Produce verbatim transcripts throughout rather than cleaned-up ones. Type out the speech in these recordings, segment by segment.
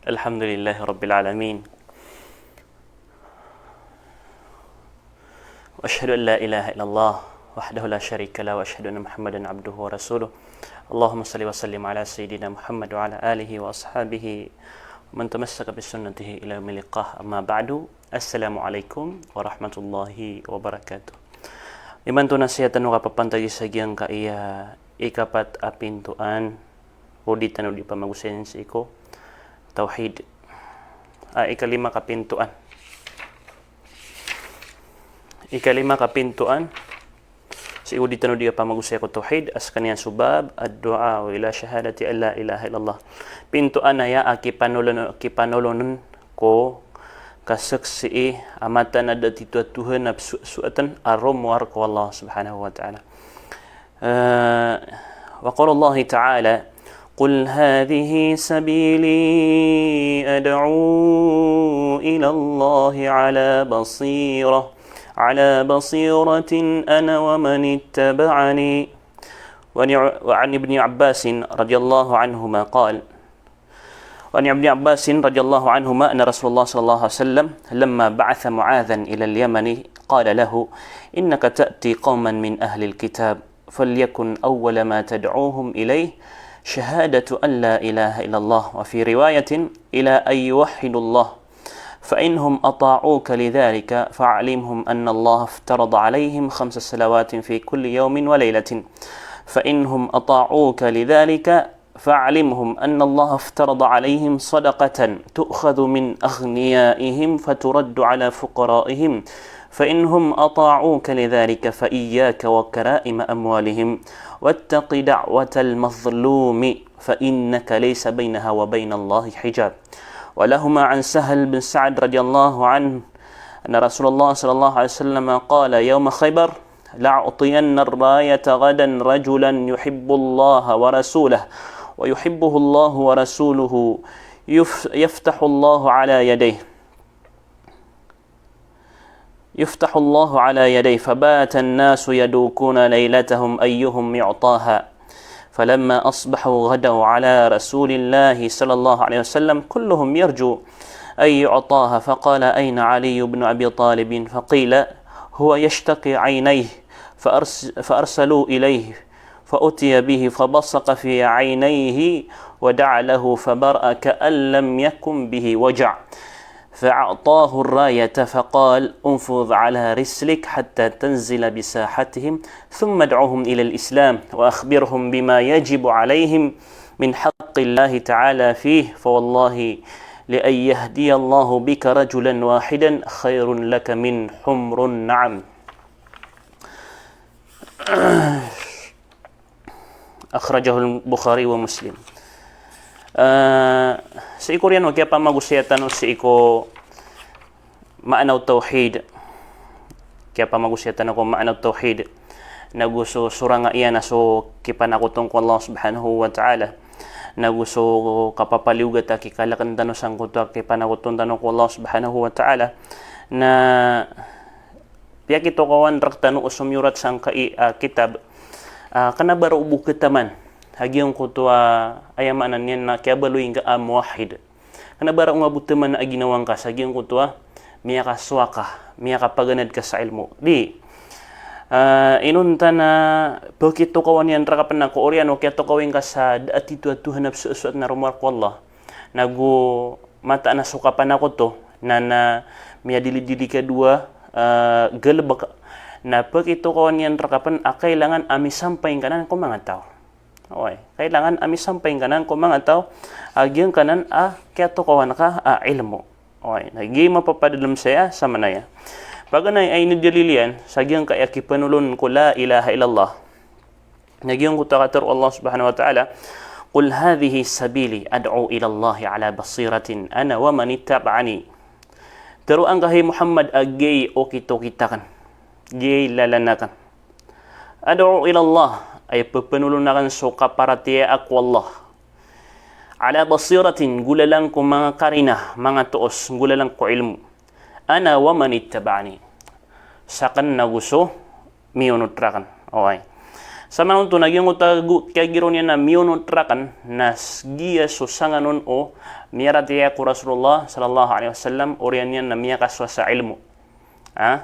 الحمد لله رب العالمين. وأشهد أن لا إله إلا الله وحده لا شريك له، وأشهد أن محمدا عبده ورسوله. اللهم صل وسلم على سيدنا محمد وعلى آله وأصحابه ومن تمسك بسنته إلى يوم اللقاء. أما بعد. السلام عليكم ورحمة الله وبركاته. Imanto na sii tano kapapantagi sa giyangkaya ikapat a pintoan, o di tano di pamagosayan sii ko tawhid. A, ikalima ka pintoan. Ikalima ka pintoan. Sii ko di tano di pamagosaya ko tawhid, a sekaniyan so bab, ad-du'a ila shahadati an la ilaha illallah. Pintoan aya a kipanolon, kipanolon ko kasaksii a mataan a da a titho a Tuhan a pesoasoatan a rowar ko Allah subhanahu wa ta'ala. Eh, wa qala Allah ta'ala, "Qul hadhihi sabili ad'u ila Allah ala basirah, ala basiratin ana wa man ittaba'ani." Wa an, wa an Ibni Abbasin radiyallahu anhuma qal, وعن ابن عباس رضي الله عنهما أن رسول الله صلى الله عليه وسلم لما بعث معاذا إلى اليمن قال له: إنك تأتي قوما من أهل الكتاب، فليكن أول ما تدعوهم إليه شهادة أن لا إله إلا الله، وفي رواية: إلى أن يوحدوا الله، فإن هم أطاعوك لذلك فأعلمهم أن الله افترض عليهم خمس صلوات في كل يوم وليلة، فإن هم أطاعوك لذلك فأعلمهم أن الله افترض عليهم صدقة تؤخذ من أغنيائهم فترد على فقرائهم، فإن هم أطاعوك لذلك فإياك وكرائم أموالهم، واتق دعوة المظلوم فإنك ليس بينها وبين الله حجاب. ولهما عن سهل بن سعد رضي الله عنه أن رسول الله صلى الله عليه وسلم قال يوم خيبر: لأعطين الراية غدا رجلا يحب الله ورسوله ويحبه الله ورسوله يف-، يفتح الله على يديه، يفتح الله على يديه، فبات الناس يدوكون ليلتهم أيهم يعطاها، فلما أصبحوا غدوا على رسول الله صلى الله عليه وسلم كلهم يرجو أن يعطاها، فقال: أين علي بن أبي طالب؟ فقيل: هو يشتكي عينيه، فأرس-، فأرسلوا إليه، فأتي به، فبصق في عينيه ودعا له، فبرأ كأن لم يكن به وجع، فأعطاه الراية، فقال: انفذ على رسلك حتى تنزل بساحتهم، ثم ادعهم إلى الإسلام، وأخبرهم بما يجب عليهم من حق الله تعالى فيه، فوالله لأن يهدي الله بك رجلا واحدا خير لك من حمر النعم. Akhrajahul Bukhari wa Muslim. Eh, sii ko oriyan o kiyapamagosaya tano sii ko maana o tawhid. Kiyapamagosaya tano ko maana o tawhid. Nago so sorang a iyan a so kipanakoton ko Allah subhanahu wa ta'ala. Nago so kapapaliyogat a kikalaken tano sangkoto a kipanakoton tano ko Allah subhanahu wa ta'ala. Na piyakitokawan rektano o somiyorat sangkai a kitab, ah, kena ba roo bo ketaman a giyangkoto a, aya maana niyan na kiyabaloy ngka a muwahhid. Kena ba roo nga bo taman a ginawa ngka sa giyangkoto a miyakasowa ka, miyakapaganad ka sa ilmo. Di, ah, inonta na pekitokawan iyan reka pen a ko oriyan o kiyatokawing ka sa da a titho a Tuhan a pesoasoat na rowar ko Allah. Nago mataan a so kapanakoto na, na miyadilidili ka dowa, eh, galebek, na pekitokawan iyan reka pen a kailangan a misampay ngka nan ko manga taw. Oway, kailangan a misampay ngka nan ko manga taw a giyangkanan a kiyatokawan ka a ilmo. Oway, na giya i mapapadalem saya sa manaya. Paganay a inidalil iyan sa giyangkaya kipanolon ko la ilaha illallah. Na giyangkoto a katero o Allah subhanahu wa ta'ala, "Qul hadhihi sabili ad'u ila Allahi ala basiratin ana wa man ittaba'ani." Teroa ngka, hay Muhammad, a giyai okit-okit aken, giyai lalan aken. Ad'u ila Allah, aya pepanolon aken so kaparatiyaya ko Allah. Ala basiratin, golalan ko manga karina, manga toos, golalan ko ilmo. Ana wa man ittaba'ani. Saken nago so miyonot raken. Oway. Samanoto na giyangkoto a go-, kiyagiraw niyan na miyonot raken, na s-, giya so sanganon o miyaratiyaya ko Rasulullah sallallahu alaihi wasallam, oriyan iyan na miyakasowa sa ilmo. Ha?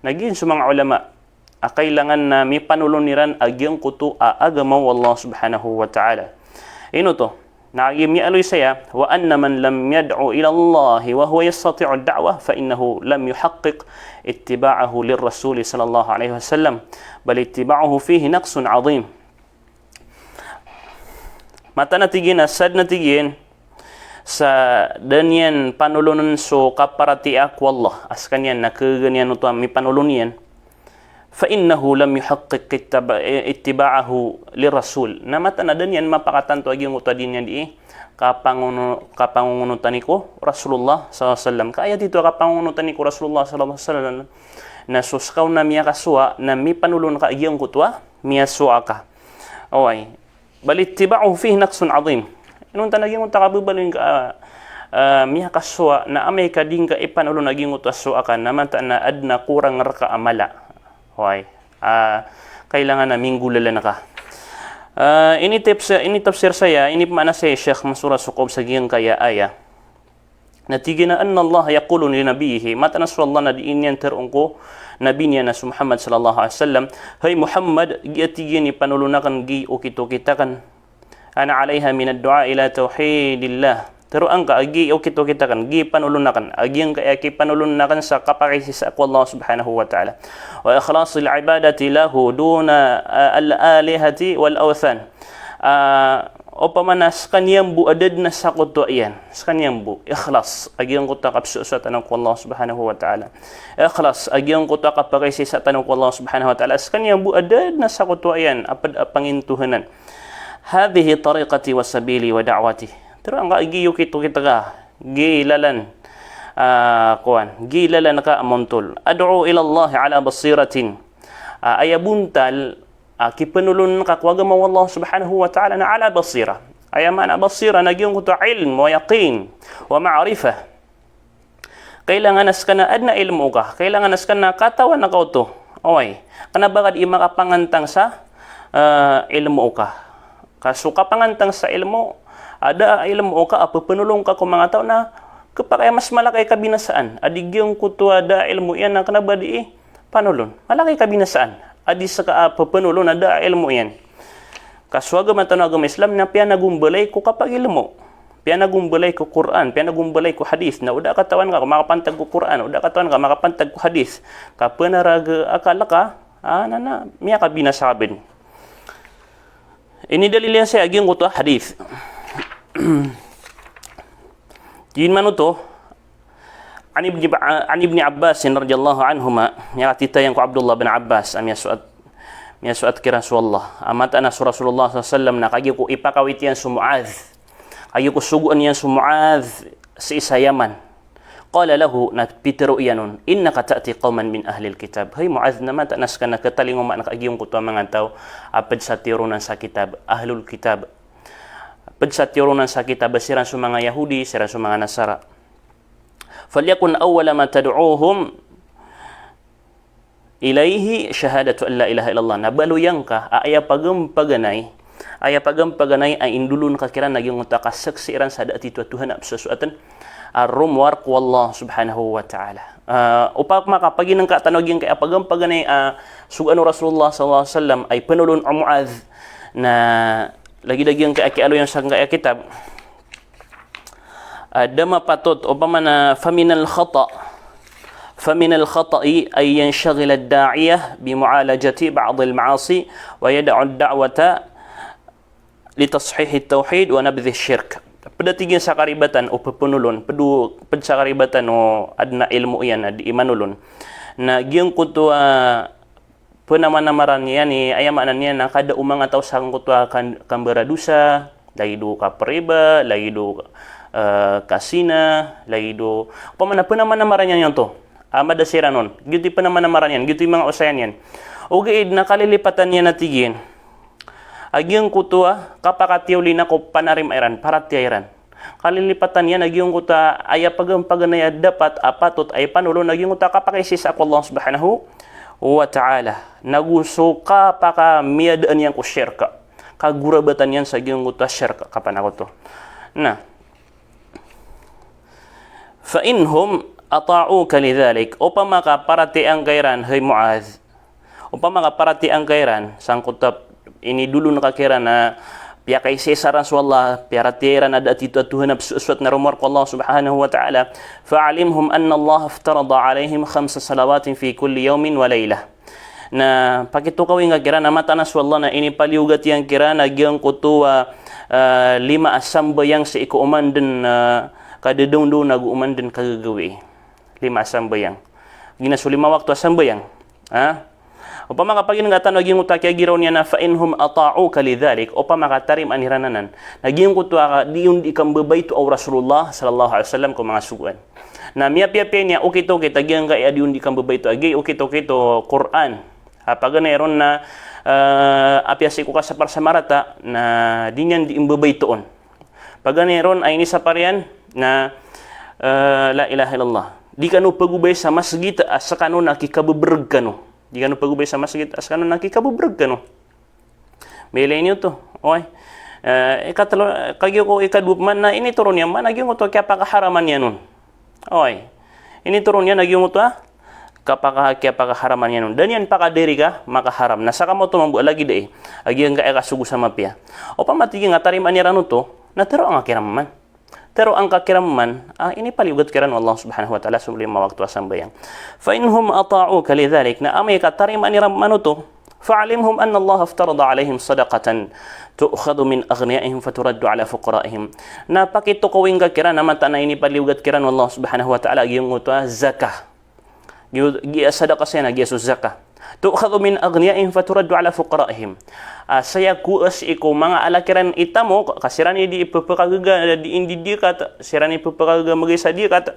Na giya so manga ulama a kailangan na mipanolon iran a giyangkoto a agama o Allah subhanahu wa ta'ala. Ino oto? Na aya miyaaloy saya, "Wa anna man lam yad'u ila Allah wa huwa yastati'u ad-da'wah, fa innahu lam yuhaqqiq ittiba'ahu lirrasul sallallahu alaihi wasallam, bal ittiba'uhu fihi naqsun azim." Mataan a tig iyan a sadn a tig iyan sa da niyan panolonen so kaparatiyaya ko Allah, a sekaniyan na khagaan iyan oto a mipanolon iyan, fa innahu lam yuhaqqiq ittaba-, ittiba'ahu lirrasul. Na mataan a da niyan mapakatanto a giyangkoto a di niyan dii kapangono-, kapangongonotani ko Rasulullah sallallahu alaihi wasallam. Ka aya tito a kapangongonotani ko Rasulullah sallallahu alaihi wasallam na so seka on na miyakasowa na mipanolon ka a giyangkoto a miyasowa ka. Oway. Bal ittiba'uhu fihi naqsun azim. Inonta na giyangkoto a kababaloy ngka, ah, ah, miyakasowa na amay ka di ngka ipanolon a giyangkoto a sowa ka na mataan a adn a korang rka a mala. Oway. Ah, kailangan a minggolalan ka. Ah, initafsir, initafsir saya, inipmaana saya i Sheikh Mansur As-Suqub sa giyangkaya aya. Na tig iyan a, "Anna Allah yaqulu li nabiyyihi," mataan a so Allah na dii niyan tharoon ko Nabi niyan a so Muhammad sallallahu alaihi wasallam, "Hay Muhammad, giya tig iyan i panolon aken, giya okit-okit aken. Ana alaiha min ad-du'a ila tawhidillah." Tharoa ngka a giya okit-okit aken, giya panolon aken, a giyangkaya kipanolon aken sa kapakaisaisa ko Allah subhanahu wa ta'ala. "Wa ikhlasil ibadati lahu duna, ah, al-alihati wal awthan." Ah, opama na sekaniyan bo a da dn a sakotoa iyan. Sekaniyan bo, ikhlas a giyangkoto a kapsoasoa tano ko Allah subhanahu wa ta'ala. Ikhlas a giyangkoto a kapakaisaisa tano ko Allah subhanahu wa ta'ala. Sekaniyan bo a da dn a sakotoa iyan a pd a pangintohanan. "Hadhihi tariqati wa sabili wa da'wati." Tharoa ngka a giya okit-okit ka, giya lalan, ah, kowan, giya lalan ka a montol. "Ad'u ila Allah ala basiratin." Ah, aya bontal, ah, kipanolon ka ko agama o Allah subhanahu wa ta'ala na ala basira. Aya maana basira na giyangkoto a ilm wa yaqin wa ma'rifah. Kailangan a sekaniyan a adn a ilmo ka, kailangan a sekaniyan a katawan ka oto. Oway, kena ba ka dii makapangantang sa, ah, ilmo ka. Ka so kapangantang sa ilmo, a da a ilmo ka a pepanolon ka ko manga taw na kepakay a mas mala ka i kabinasaan. A di giyangkoto a da a ilmo iyan na kena ba dii panolon. Mala ka i kabinasaan. A di seka a pepanolon a da a ilmo iyan. Ka so agama tano a agama Islam na piyanagombalay ko kapagilmo. Piyanagombalay ko Qur'an, piyanagombalay ko hadith. Na o da katawan ka makapantag ko Qur'an, o da katawan ka makapantag ko hadith. Ka penaraga akal ka, ah, na, na, miyakabinasa ka bn. Inidalil iyan saya a giyangkoto a hadith. Tig iyan man oto, an Ibni Ba-, an Ibni Abbas radhiyallahu anhuma, miyakatitayan ko Abdullah bin Abbas, a miyasoat, miyasoat kiran so Allah. A mataan a so Rasulullah sallallahu alaihi wasallam na kagiya ko ipakawit iyan so Muadh. Kagiya ko sogoan iyan so Muadh sii sa Yaman. Qala lahu, na pitharo iyan on, "Innaka ta'ti qawman min ahlil kitab." Hay Muadh, na mataan a seka na ketalingomaan ka a giyangkoto a manga taw a ped sa tiyoronan sa kitab, ahlul kitab. Ped sa tiyoronan sa kitab, siran so manga Yahudi, siran so manga Nasara. "Falyakun awwala ma tad'uhum ilayhi shahadatu an la ilaha illallah." Na baloy angka a aya pagampaganay, aya pagampaganay a indolon ka kiran a giyangkoto a kasaksi iran sa da a tito a Tuhan a psosoaten a romowar ko Allah subhanahu wa ta'ala. Ah, opama ka paginengka tano a giyangkaya pagampaganay a sogoan o Rasulullah sallallahu alaihi wasallam a ipanolon o Muadh, na lagid a giyangkaya kiyaaloy iyan sangkaya kitab. Ah, da mapatot, opama na, faminal khata'. Faminal khata'i an yanshaghila ad-da'iya bi mu'alajati ba'dil ma'asi wa yada'u ad-da'wata li tashihit tawhid wa nabdhis shirk. Ped a tig iyan sa karibatan o pepanolon, ped o, ped sa karibatan o aden a ilmo iyan a dii manolon. Na giyangkoto a penamanamaran iyan i, aya maana niyan na kada o manga taw sangkoto a kan-, kambaradosa, lagid o kapriba, lagid o, eh, kazina, lagid o, opama na penamanamaran iyan oto. A mada siran on, giyoto i penamanamaran iyan, giyoto i manga osayan iyan. Ogaid na kalilipatan iyan a tig iyan a giyangkoto a kapakatiyawli na ko panarima iran, paratiyaya iran. Kalilipatan iyan a giyangkoto a aya pagampaganay a dapat a patot a ipanolon a giyangkoto a kapakaisaisa ko Allah subhanahu wa ta'ala, nago so kapakamiyadaan iyan ko shirk, kagorabatan iyan sa giyangkoto a shirk, kapanakoto. Na, fa in hum ata'uka lidhalik, opama ka paratiyayaan ka iran, hay Muadh, opama ka paratiyayaan ka iran sangkoto a inidolon ka kiran a piyakaisaisa ran so Allah, piyaratiyaya iran a da a tito a Tuhan a pesoasoat na rowar ko Allah subhanahu wa ta'ala, fa'allimhum anna Allah iftarada alaihim khamsa salawatin fi kulli yawmin wa laylah. Na pakitokawi ngka kiran a mataan a so Allah na inipaliyogat iyan kiran a giyangkoto a, ah, lima a sambayang sii ko oman den, ah, kadaondaw ago oman den kagagawii. Lima a sambayang. Giya na so lima wakto a sambayang. Ha? Opama ka paginengga tano a giyangkoto a kiyagiraw niyan na fa in hum ata'uka lidhalik, opama ka tarimaan iran anan na giyangkoto a di on di kambabayto o Rasulullah sallallahu alaihi wasallam ko manga sogoan. Na miyapiyapiya niyan okit-okit a giyangkai a di on di kambabayto a giya okit-okit o Qur'an. A paganay ron na, eh, apiya sii ko kasapar sa marata na di niyan di mbabaytoon. Paganay ron a inisapar iyan na, eh, la ilaha illallah. Di kano pagobay sa masgit a sekano na kikabebereg kano. Di kano pagobay sa masgit a sekano na kikabebereg kano. Miyailay niyo oto. Oway. Eh, ikatelo, kagiya ko ikadowa peman na initoron iyan man a giyangkoto a kiyapakaharaman iyan on. Oway. Initoron iyan a giyangkoto a kapaka-, kiyapakaharaman iyan on. Da niyan pakadari ka makaharam. Na saka mo oto mambo a lagid ai a giyangkai a kasogo sa mapiya. Opama tig iyan a tarimaan iran oto, na tero angka kiran man. Tero angka kiran man, ah, inipaliyogat kiran o Allah subhanahu wa ta'ala so lima wakto a sambayang. Fa in hum ata'uka lidhalik, na amay ka tarimaan iran man oto, fa'allimhum anna Allah iftarada alaihim sadaqatan tu'khadhu min aghniyaihim faturaddu ala fuqaraihim. Na pakitokawi ngka kiran a mataan a inipaliyogat kiran o Allah subhanahu wa ta'ala a giyangkoto a zakah. Giya, giya sadaqah saya na giya so zakah. Tu'khadhu min aghniyaihim faturaddu ala fuqaraihim. Ah, saya kowaa sii ko manga ala kiran i tamok, ka siran i di ipepekagaga, di indi diyakat, siran i ipepekagaga mbegay sa diyakat.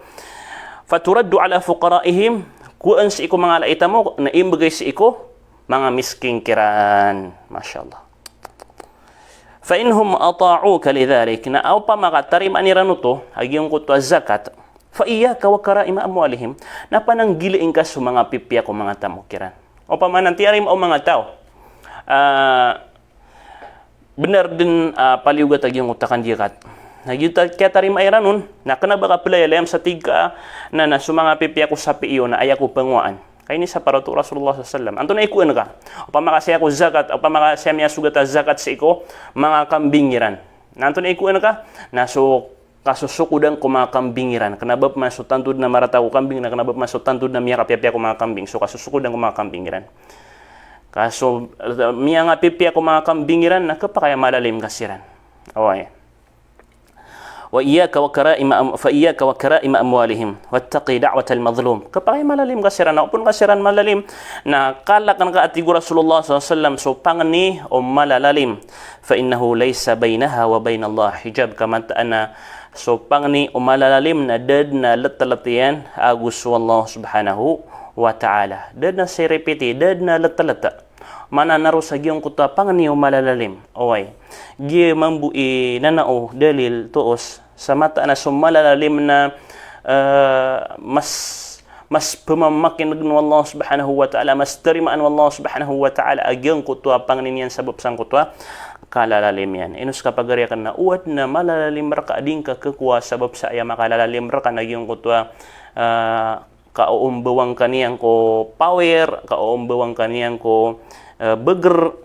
Faturaddu ala fuqaraihim, kowaan sii ko manga ala i tamok, na imbegay sii ko manga miskin kiran. Masha Allah. Fa in hum ata'uka lidhalik, na opama ka tarimaan iran oto a giyangkoto a zakat, fa iyyaka wa kara'ima amwalihim, na pananggilai ngka so manga pipiya ko manga tamok iran. Opama na tiyarima o manga taw, ah, benar den, ah, paliyogat a giyangkoto a kandiyakat. Na giyoto a kiyatarima iran on, na kena ba ka pelaya layam sa tig ka, na, na so manga pipiya ko sapi iyo na aya ko pangowaan. Ka inisapar oto o Rasulullah sallallahu alaihi wasallam. Antonaa i kowaan ka? Opama ka saya ko zakat, opama ka saya miyasogat a zakat sii ko manga kambing iran. Na antonaa i kowaan ka? Na so kasosokodan ko manga kambing iran. Kena ba peman so tanto den a marata ko kambing, na kena ba peman so tanto den a miyakapiyapiya ko manga kambing. So kasosokodan ko manga kambing iran. Ka so, eh, miyangapipiya ko manga kambing iran, na kepakay a malalim ka siran. Oway. Wa iyyaka wa kara'ima am-, fa iyyaka wa kara'ima amwalihim, wattaqi da'watal mazlum. Kepakay a malalim ka siran, na opama ka siran malalim, na kalakan ka a tig o Rasulullah sallallahu alaihi wasallam so pangni o malalalim. Fa innahu laysa bainaha wa bainallah hijab, ka mataan a so pangni o malalalim na da den a letelet iyan ago so Allah subhanahu wa ta'ala. Da den a siripiti, da den a letelet. Mana na roo sa giyangkoto a pangni o malalalim. Oway. Giya mambo i nanao dalil toos sa mataan a so malalalim na, eh, mas, mas pemamakinegen o Allah subhanahu wa ta'ala, mas tarimaan o Allah subhanahu wa ta'ala a giyangkoto a pangni niyan sabap sangkoto a kalalalim iyan. Ino seka pagari aken na o aden a malalalim reka a di ngka kekowa sabap sa aya makalalalim reka na giyangkoto a, eh, kaombawang ka niyan ko power, kaombawang ka niyan ko, eh, beger.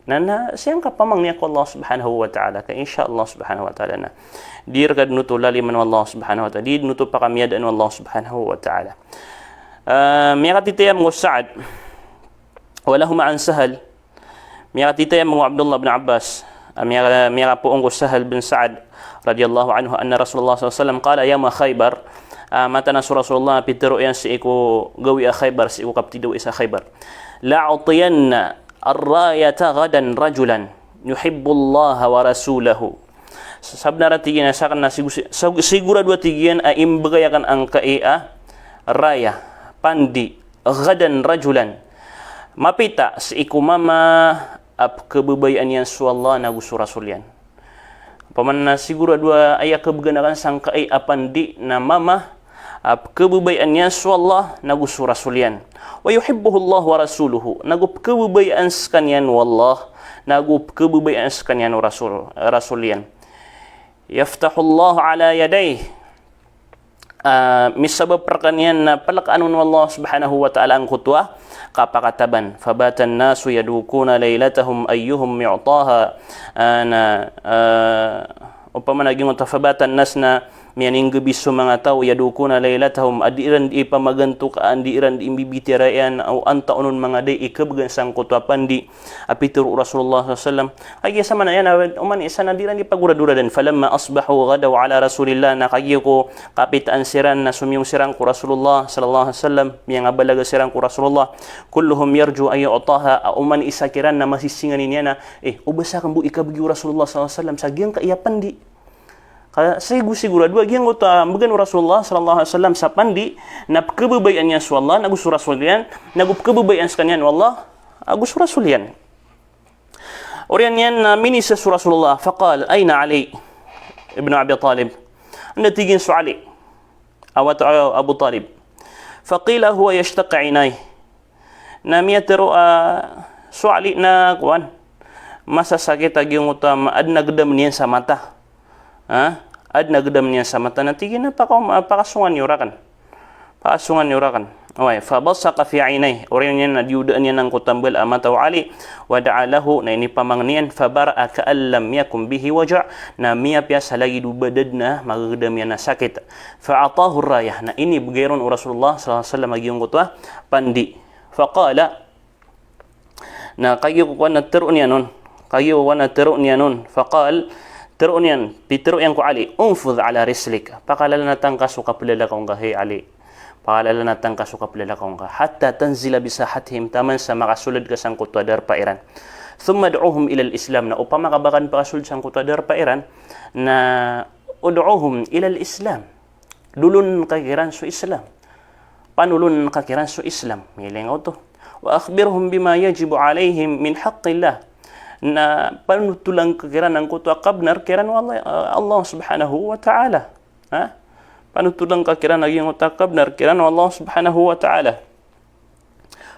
Na, na, siyangka pamangni ko Allah subhanahu wa ta'ala, ka insha Allah subhanahu wa ta'ala na di reka den oto lalimen o Allah subhanahu wa ta'ala, di den oto pakamiyadaan o Allah subhanahu wa ta'ala. Eh, miyakatitaya mambo o Sa'ad, wa lahuma an Sahal, miyakatitaya mambo o Abdullah bin Abbas, ah, miyaka-, miyakapoon ko Sahal bin Sa'ad radhiyallahu anhu, anna Rasulullah sallallahu alaihi wasallam qala yawma Khaybar, ah, mataan a so Rasulullah a pitero iyan sii ko gawii a Khaybar, sii ko kapetidawai sa Khaybar. La a'tiyanna ar-rayata ghadan rajulan yuhibbullaha wa rasulahu. Sabenar a tig iyan a saken na sigu-, sig-, sigurado a tig iyan a imbegay aken angkai a raya, pandi, ghadan rajulan. Mapita sii ko mama a pekebabayaan iyan so Allah nago so Rasul iyan. Opama na sigurado a aya kebegan aken sangkai a pandi na mama a pkhababayaan iyan so Allah, nago so Rasul iyan. Wa yuhibbuhullahu wa rasuluhu, nago pkhababayaan skaniyan o Allah, nago pkhababayaan skaniyan o Rasul, Rasul iyan. Yaftahullahu ala yadayh. Ah, misabap rkaniyan na palkaan on o Allah subhanahu wa ta'ala angkoto a kapakataban. Fabatan nasu yadukuna laylatahum ayyuhum yu'taha. Ah, na, ah, opama na giyoto a fabatan nas na miyaninggabi so manga taw, yadukuna laylatahum, a di iran di ipamagantokaan, di iran di imbibitiyarai iyan, o antaa onon manga da i kabgan sangkoto a pandi a pitharo o Rasulullah sallallahu alaihi wasallam. Kagiya sa maana niyan na oman i isa na di iran di pagoradoradan. Falamma asbahu ghadaw ala Rasulillah, na kagiya ko kapitaan siran na somiyong siran ko Rasulullah sallallahu alaihi wasallam, miyangabalaga siran ko Rasulullah. Kulluhum yarju an yu'taha, a oman i isa kiran na masisingani niyan na, eh, o ba sakn bo i kabgi o Rasulullah sallallahu alaihi wasallam sa giyangkaya pandi. Ka sigo-sigorado a giyangkoto a mbgan o Rasulullah sallallahu alaihi wasallam sa pandi, na pkhababayaan iyan so Allah, nago so Rasul iyan, nago pkhababayaan skaniyan o Allah, ago so Rasul iyan. Oriyan iyan na minisa so Rasulullah, faqal, "Aina Ali ibn Abi Talib?" Anda tig iyan so Ali, a wata o Abu Talib. Faqila huwa yashtaqi ainayh. Na miyatharo a so Ali na kowan, masasakit a giyangkoto a ma-, adn a gdam niyan sa mata. Ha? Adn a gdam niyan sa mata, na tig iyan a paka-, pakasongan iyo rakn. Pakasongan iyo rakn. Oway, fabasaqa fi ainayh. Oriyan iyan na diyodaan iyan angkoto a mbala a mata o Ali. Wa da'a lahu, na inipamangni iyan, fabara'a ka'an lam yakun bihi waja'. Na miyapiya sa lagid o ba da dn a magagdam iyan a sakit. Fa a'tahu ar-rayah, na inibgay ron o Rasulullah sallallahu alaihi wasallam a giyangkoto a pandi. Faqala, na kagiya ko kowan na tharoon iyan on, kagiya ko kowan na tharoon iyan on, faqal, tharoon iyan, pitharo iyan ko Ali, "Unfudh ala rislik." Pakalalanatan ka so kaplalakaw ngka, hay Ali. Pakalalanatan ka so kaplalakaw ngka. "Hatta tanzila bi sahatihim," taman sa makasold ka sangkoto a darpa iran. "Thumma ud'uhum ilal Islam." Na opama ka ba ka pakasold sangkoto a darpa iran, na ud'uhum ilal Islam. Dolon ka kiran so Islam. Panolon ka kiran so Islam. Miling oto. "Wa akhbirhum bima yajibu alaihim min haqqillah." Na panotolan ka kiran angkoto a kabnar kiran o Allah, Allah subhanahu wa ta'ala. Ha? Panotolan ka kiran a giyangkoto a kabnar kiran o Allah subhanahu wa ta'ala.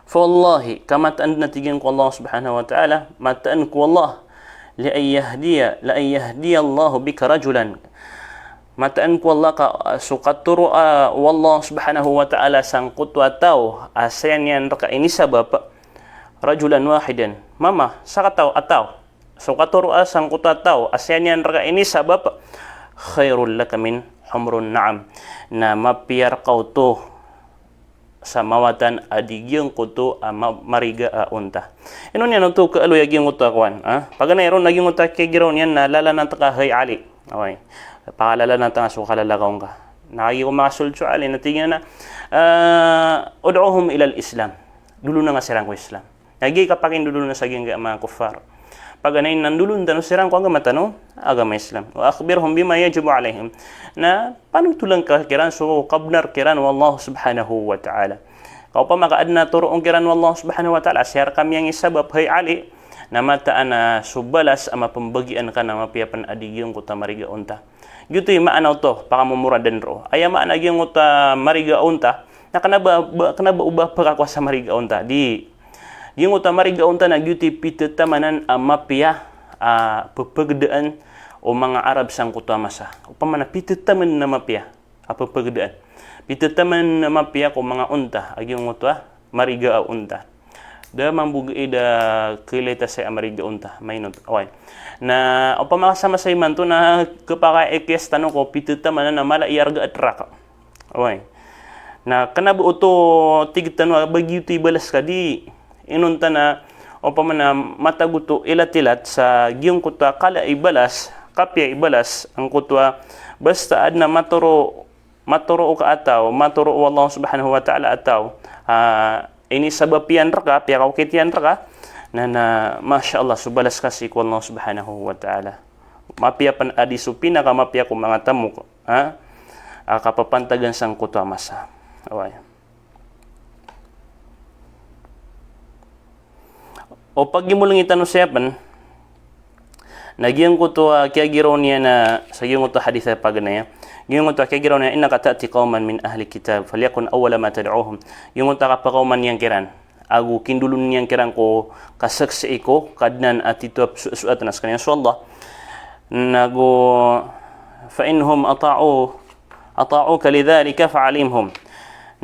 Fa wallahi, ka mataan dn a tig iyan ko Allah subhanahu wa ta'ala, mataan ko Allah, la an yahdiya, la an yahdiyallahu bika rajulan. Mataan ko Allah ka, ah, so katoroa o Allah subhanahu wa ta'ala sangkoto a taw a saya niyan rka inisabap, rajulan wahidan. Mama, sakataw a taw. So katoroa sangkoto a taw a saya niyan rka inisabap, khairul laka min humrin na'am. Na mapiya rka oto sa mawatan a di giyangkoto a ma-, mariga a onta. Ino niyan oto kaaloy a giyangkoto a kowan, ah? Paganay ron a giyangkoto a kiyagiraw niyan na lalanat ka, hay Ali. Oway. Pakalalanat ka so kalalakaw ngka. Na kagiya ko makasold so Ali, na tig iyan a, ah, "Ud'uhum ilal Islam." Dolona ngka siran ko Islam. Na giya i kapakindolona sa giyangkaya manga kuffar. Paganay na ndolon tano siran ko agama tano, agama Islam. "Wa akhbirhum bima yajibu alaihim." Na panotolan ka kiran so kabnar kiran o Allah subhanahu wa ta'ala. Ka opama ka adn a toroon kiran o Allah subhanahu wa ta'ala, saya rka miyangisabap, hay Ali, na mataan a so balas a mapmbagian ka na mapiya pn a di giyangkoto a mariga a onta. Giyoto i maana oto, pakamomoradan roo. Aya maana giyangkoto a mariga a onta, na kna ba, ba, kna ba o ba pkakowa sa mariga a onta. Di, giyangkoto a mariga a onta na giyoto i pithatamanan a mapiya a ppagdaan o manga Arab sangkoto a masa. Opama na pithatamanan a mapiya a ppagdaan. Pithatamanan a mapiya ko manga onta a giyangkoto a mariga a onta. Da mambo gii da kailay ta saya a mariga a onta, mainot. Oway. Na opama ka sa masa imanto na khapakay a ikiyas tano ko pithatamanan a mala i arga a trak. Oway. Na kna ba oto tig tano a ba giyoto i balas ka, di. Inonta na opama na matago oto ilatilat sa giyangkoto a kala i balas, kapiya i balas, angkoto a basta adn a matoro, matoro o ka a taw, matoro o Allah subhanahu wa ta'ala a taw, ah, inisabap iyan rka, piyakaokit iyan rka, na, na, masha Allah, so balas ka sii ko Allah subhanahu wa ta'ala. Mapiya pn a di so pinakamapiya ko manga tamok, ha? A kapapantagan sangkoto a masa. Oway. O pagimolngi tano saya pn, Na giyangkoto a kiyagiraw niyan na, sa giyangkoto a hadith a paganay a, giyangkoto a kiyagiraw niyan, "Innaka ta'ti qawman min ahli kitab, falyakun awwala ma tad'uhum." Giyangkoto a kapakaoma niyan kiran, ago kindolon iyan kiran ko kasaksii ko Kadnan a titho a psoasoat na skaniyan so Allah. Nago, "Fa in hum ata'u, ata'uka lidhalika fa'alimhum."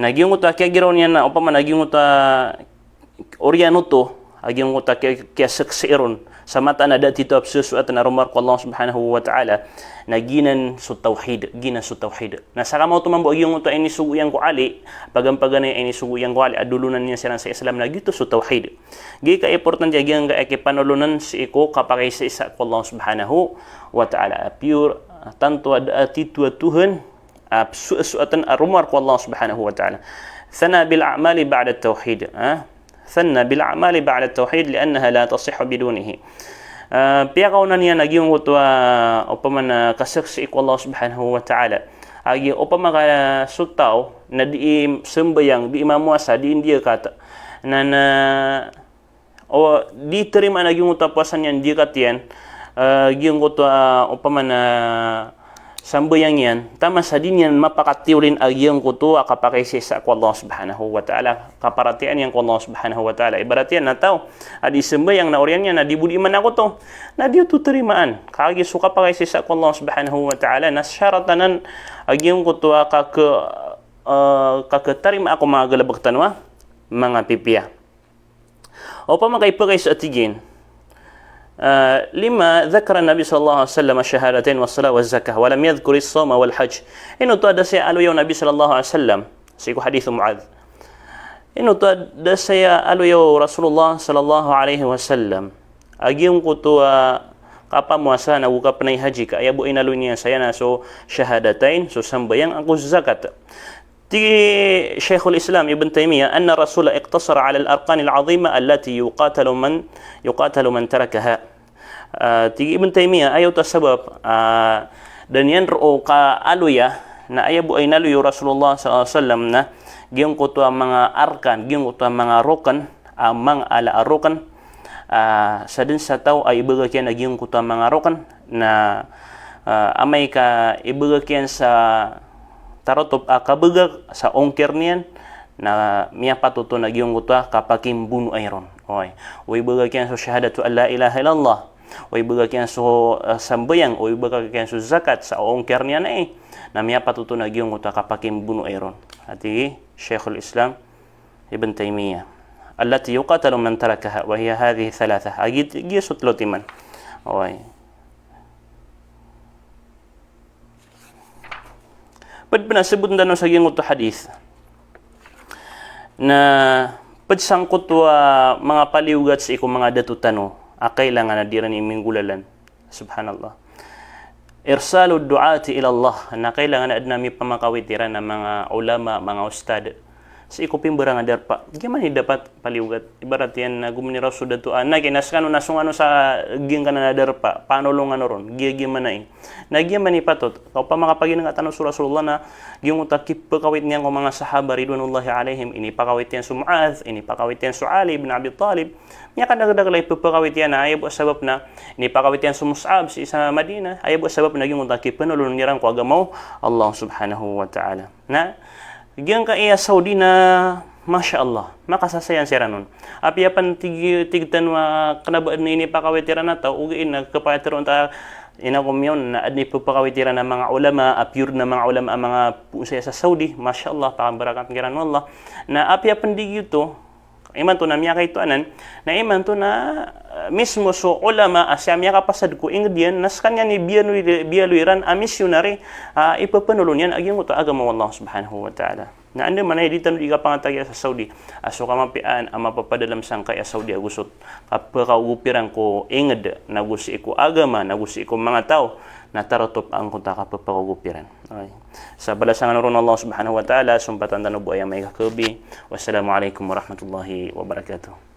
Na giyangkoto a kiyagiraw niyan na, opama na giyangkoto a oriyan oto a giyangkoto a kiya-, kiyasaksii ron sa mataan a da a titho a psoasoat na romar ko Allah Subhanahu wa Ta'ala, na giyanan so tawhid, giyanan so tawhid. Na sakamaoto mambo a giyangkoto a inisogo iyan ko Ali, pagampaganay a inisogo iyan ko Ali, a dolonan iyan siran sa Islam, na giyoto so tawhid. Giya ka importante a giyangkaya kipanolonan sii ko kapakaisaisa ko Allah Subhanahu wa Ta'ala. A pure, a tanto a da a titho a Tuhan, a psoasoatan a romar ko Allah Subhanahu wa Ta'ala. Thana bil a'mali ba'da tawhid, ha? Thana bil a'mali ba'da tawhid li'annaha la tasihhu bidunihi. Ah, piyakaona niyan a giyangkoto a, opama na kasaksii ko Allah Subhanahu wa Ta'ala. A giya opama ka so taw na dii sambayang, dii mamowasa, dii ndiyakat. Na, na, o, di tarimaan a giyangkoto a powasa niyan, ndiyakat iyan, ah, giyangkoto a, opama na sambayang iyan, taman sa di niyan mapakatiyolin a giyangkoto a kapakaisaisa ko Allah Subhanahu wa Ta'ala, kaparatiyayaan iyan ko Allah Subhanahu wa Ta'ala. Ibarat iyan na taw a dii sambayang na oriyan iyan na di bo dii manakoto, na di oto tarimaan. Kagiya so kapakaisaisa ko Allah Subhanahu wa Ta'ala na sharat anan a giyangkoto a kake-, ah, kaketarimaa ko manga galebek tano a manga pipiya. Opama ka ipakaiza a tig iyan, ah, lima dhakara Nabi sallallahu alaihi wasallam ash-shahadatain was-salah waz-zakah wa lam yadhkur as-sawma wal-hajj. Ino oto a da saya aloya o Nabi sallallahu alaihi wasallam, sii ko hadith o Muadh. Ino oto a da saya aloya o Rasulullah sallallahu alaihi wasallam a giyangkoto a kapamowasa nago kapenay haji, ka aya bo inaloy niyan saya na so shahadatain, so sambayang ago zakat. Tig i Shaykhul Islam Ibn Taymiyyah, "Anna Rasula iqtasara ala al-arkanil azima allati yuqatalu man, yuqatalu man tarakaha." Ah, tig i Ibn Taymiyyah, aya oto a sabap, ah, da niyan roo kaaloya, na aya bo a inaloy o Rasulullah sallallahu alaihi wasallam na giyangkoto a manga arkan, giyangkoto a manga rokn, a manga ala a rokn, ah, sa den sa taw a ibagak iyan a giyangkoto a manga rokn, na, ah, amay ka ibagak iyan sa tarotop a kabagak sa ongkir niyan, na miyapatot on a giyangkoto a kapakimbonoay ron. Oy. O ibagak iyan so shahadatu an la ilaha illallah, o ibagak iyan so, ah, sambayang, o ibagak iyan so zakat sa ongkir niyan ai, na miyapatot on a giyangkoto a kapakimbonoay ron. Ati Shaykhul Islam Ibn Taymiyyah, "Allati yuqatalu man tarakaha, wa hiya hadhihi thalatha." A giya, giya so tlo timan. Oy. Ped pen a sebot tano sa giyangkoto a hadith. Na ped sangkoto a manga paliyogat sii ko manga dato tano a kailangan a di ran iminggolalan. Subhanallah. Irsalud du'ati ila Allah. Na kailangan a aden a mipamakawit iran a manga ulama, manga ustad sii ko pimbarang a darpa. Giya man i dapat paliyogat. Ibarat iyan na gomani raw so dato a, na kena sekano na so ngano sa giyangkanan a darpa, panolong kano ron, giya, giya man ai. Na giya man i patot. Ka opama ka paginengka tano so Rasulullah na giyangkoto a kipakawit niyan ko manga sahaba ridwanullahi alaihim, inipakawit iyan so Muadh, inipakawit iyan so Ali bin Abi Talib. Miyakadakdakl a ipepakawit iyan na aya bo a sabap na inipakawit iyan so Mus'ab sii sa Madinah, aya bo a sabap na giyangkoto a kipenolon iran ko agama o Allah Subhanahu wa Ta'ala. Na giyangkaya Saudi na, masha Allah, makasasayan siran on. Apiya pen tig, tig tano a kena ba aden a inipakawit iran a taw, ogaid na kepakawit iran ta, ina ko miyon na aden a ipepakawit iran a manga ulama, a pure na manga ulama a manga poon saya sa Saudi, masha Allah, pakabarakatan kiran o Allah. Na apiya pen di giyoto, imanto na miyakaito anan, na imanto na, eh, mismo so ulama a siya miyakapasad ko inged iyan, na sekaniyan i biyaloy, biyaloy iran a missionary, a ipepenolon iyan a giyangkoto a agama o Allah Subhanahu wa Ta'ala. Na andamanaya di tano di kapangatakiya sa Saudi a so kamapiyaan a mapapadalem sangkaya Saudi ago so kapekaogop iran ko inged, nago sii ko agama, nago sii ko manga taw, na tarotop angkoto a kapepakaogop iran. Ay. Sa balasan kano ron o Allah Subhanahu wa Ta'ala, sumpatan tano bo aya maikakabi. Wassalamu alaikum warahmatullahi wabarakatuh.